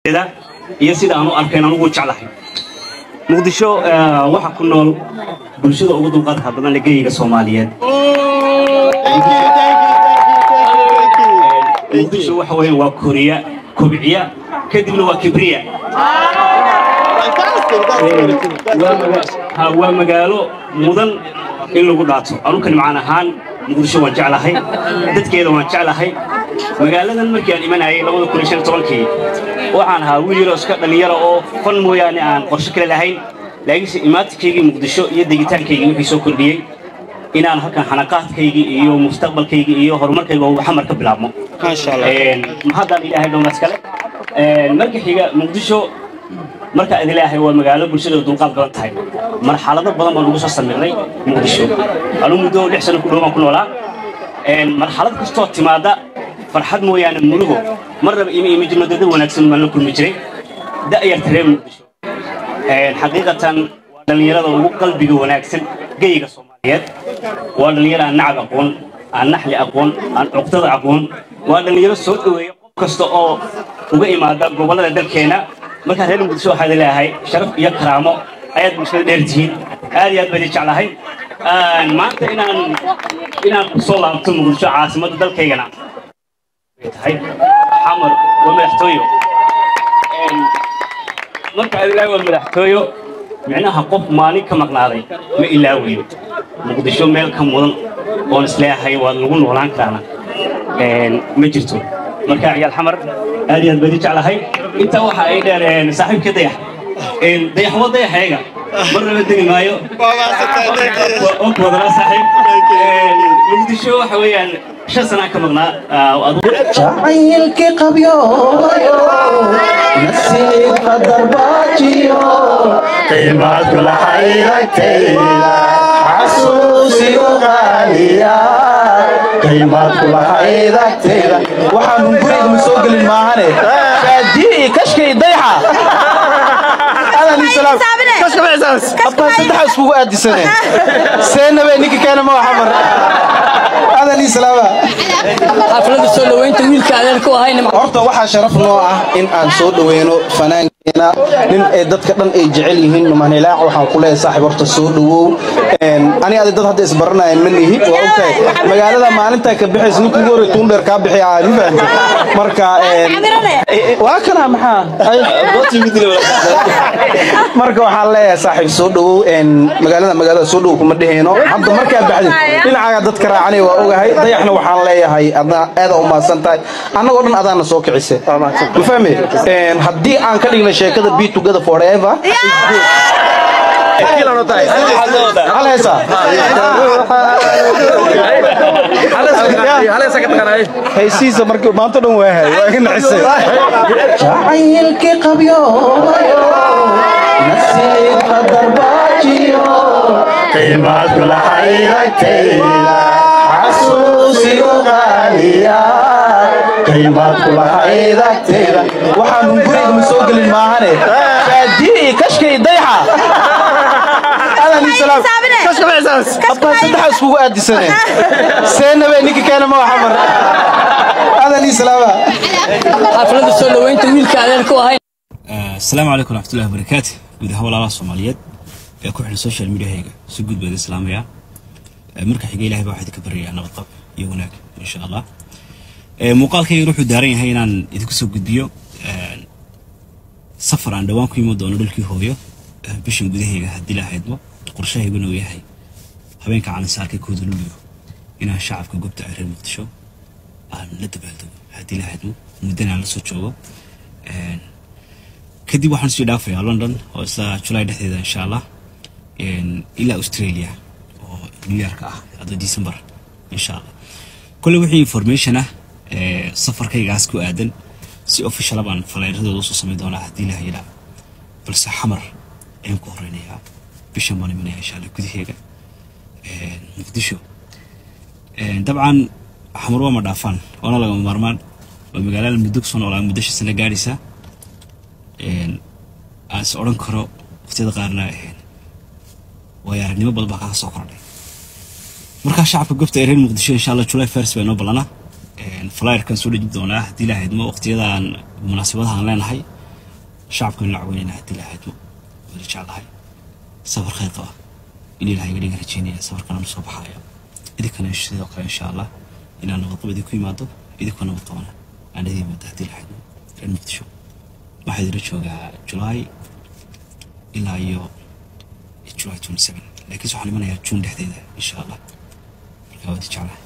Iyo sida aan u arkayn anugu jeclahay Muqdisho, waxaa ku nool bulshada ugu dulqaadka badan ee geyiga Soomaaliyeed. Muqdisho waxa weeyaan waa koriya, kobciya, kadibna waa kibriya. Waa magaalo mudan in lagu dhaato. Anuka nimcaan ahaan Muqdisho waan jeclahay, dadkeeda waan jeclahay. Magaaladan markii aan imanayay 2015-kii waxaan ahaa wiil yaroo iska dhallinyaro oo fan mooyaane aan qorshe kale lahayn, laakiinse imaadkaygii Muqdisho iyo degitaankaygii wixii soo kordhiyey inaan halkan xanaqaadkaygii iyo mustaqbalkaygii iyo horumarkayga uu Xamar ka bilaabmo. Mahaddaan Ilaahay dhownaas kale. Marka xiga, Muqdisho marka idin leeyahay waa magaalo bulshada dulqaad badan tahay. Marxalado badan baan ugu soo samirnay Muqdisho. Anuu muddo 6 sano ku dhow baan ku noolaa. Marxalad kastoo timaada farxad mooyaane murugo marnaba ima jirno. Dad wanaagsan baan la kulmi jiray. Da'yarta reer Muqdisho xaqiiqatan waa dhallinyarada ugu qalbiga wanaagsan geyiga Soomaaliyeed. Waa dhallinyaro aan nacab aqoon, aan naxli aqoon, aan cuqdada aqoon. Waa dhallinyaro soo dhoweeya qof kasta oo uga imaada gobollada dalkeena. Markaa reer Muqdisho waxaa idin leeyahay sharaf iyo karaamo ayaad bulshada dheer tihiin. Aad iyo aad baan idin jeclahay. Maanta inaan kusoo laabto Muqdisho, caasimadda dalkaygana tahay, Xamar waa madaxtooyo. Marka aad ilaahay waa madaxtooyo, micnaha qof maalin ka maqnaaday ma ilaawayo. Muqdisho meel ka mudan oon isleeyahay waad lagu noolaan karaana ma jirto. Marka ciyaal Xamar aad iyo aad baan idin jeclahay. Intaa waxa ay dheer saaxiibka Dayax. Dayax waa dayaxayga, marnaba degi maayo oo kuwadanaa saaxiib. Muqdisho waxa weeyaan 5 sanaa ka maqnaa. Jacaylkii qabyoobayo, nasiib qadar baajiyo, qiimaad kulahaydagtayda xasuusigu qaaliya, qiimaad kulahaydagtayda. Waxaanu guriga ma soo gelin maahane baadiye iyo kashka iyo dayaxa. Abba saddexa iskugu aadisane seenabe ninka keena ma Xamar adan islaama. Xafladda soo dhaweynta wiilka adeerka u ahayna. Horta waxaa sharaf noo ah in aan soo dhaweyno fanaankeena, nin ay dadka dhan ay jecel yihiin, Numaan Hilaac. Waxaan ku leeyahay saaxiib, horta soo dhawow. Ani adi dad hadda isbaranaya ma nihi, waa ogtahay magaalada maalintaa ka bixaysa ninka ugu horey tuun dheer kaa bixiya, ma fahamtay? Marka waa kana maxaa. Marka waxaan leeyahay saaxiib soo dhawow magaalada soo dhawow kuma dheheyno. Hadda markaa baxdid dhinacaaga dadka raacanay waa ogahay. Dayaxna waxaan leeyahay adna aada u mahadsan tahay, annagoo dhan adaana soo kicise, ma fahmi? Haddii aan ka dhigna sheekada be together forever. Hal heesa haysiisa markii maanta dhan waa hay, waa iga naxisay. Jacaylkii qabyoobayo, nasiib qadar baajiyo, qiimaad kulahaydagtayda xasuusigu qaaliya, qiimaad kulahaydagtayda. Waxaanu guriga ma soo gelin maahane baadiye iyo kashka iyo dayaxa adan islaam. Abba saddexa iskugu aadisane seenabe ninka keena ma Xamar adan islaama. Xafladda soo dhaweynta wiilka adeerka u ahay. Asalaamu calaykum waraxmatullahi wabarakaatu. Guud ahaan walaalaha Soomaaliyeed ee ku xidhan social mediahayga si guud baan idin salaamayaa. Marka xiga, Ilahay baa waxaa idinka baryayaa nabad qab iyo wanaag insha Allah. Muuqaalkayga wuxuu daaran yahay inaan idinku soo gudbiyo safar aan dhowaan ku iman doono dhulkii hooyo bishan gudahayga haddii la haydmo. Qorshahayguna uu yahay habeenka calansaarka 1-da Luulyo inaan shacabka goobta reer Muqdisho aan la dabaaldego haddii la haydmo, muddana aan la soo joogo. Kadib waxaan sii dhaafayaa London oo isla July dhexdeeda insha Allah, ilaa Australia oo New York ah hadda December insha Allah. Kolley wixii information ah safarkaygaas ku aadan si official baan flyerradooda usoo samayn doonaa haddii la yidhaa, balse Xamar ayaan ku horeynayaa. Bishan baan imanaya insha Allah gudaheega Muqdisho. Dabcan Xamar waa ma dhaafaan, waana lagama maarmaan. Waa magaalada muddo kusoo noolaa, muddo 5 sano gaadhaysa. Aan is odhan karo waqtiyada qaarna waayo aragnimo badan baa kaga soo kordhay. Markaa shacabka goobta ee reer Muqdisho, insha Allah July 1 baa inoo ballanaa. Flyerkan soo dhejin doonaa haddii la haydmo waqtiyadan munaasabadaha aan leenahay. Shacabka la caweynayna haddii la ahaydmo waa la jeclahay. Safar khayr qaba in Ilahay iga dhiga rajeynaya. Safarkan aan soo baxayo idinkana sidoo kale, insha Allah, inaan nabad qab idinku imaado, idinkoo nabad qabana aan idin imaado haddii la ahaydmo. Reer Muqdisho, waxaa idinla joogaa July ilaa iyo July 27, laakiinse waxaan imanayaa June dhexdeeda, insha Allah. Marka waa idin jeclahay.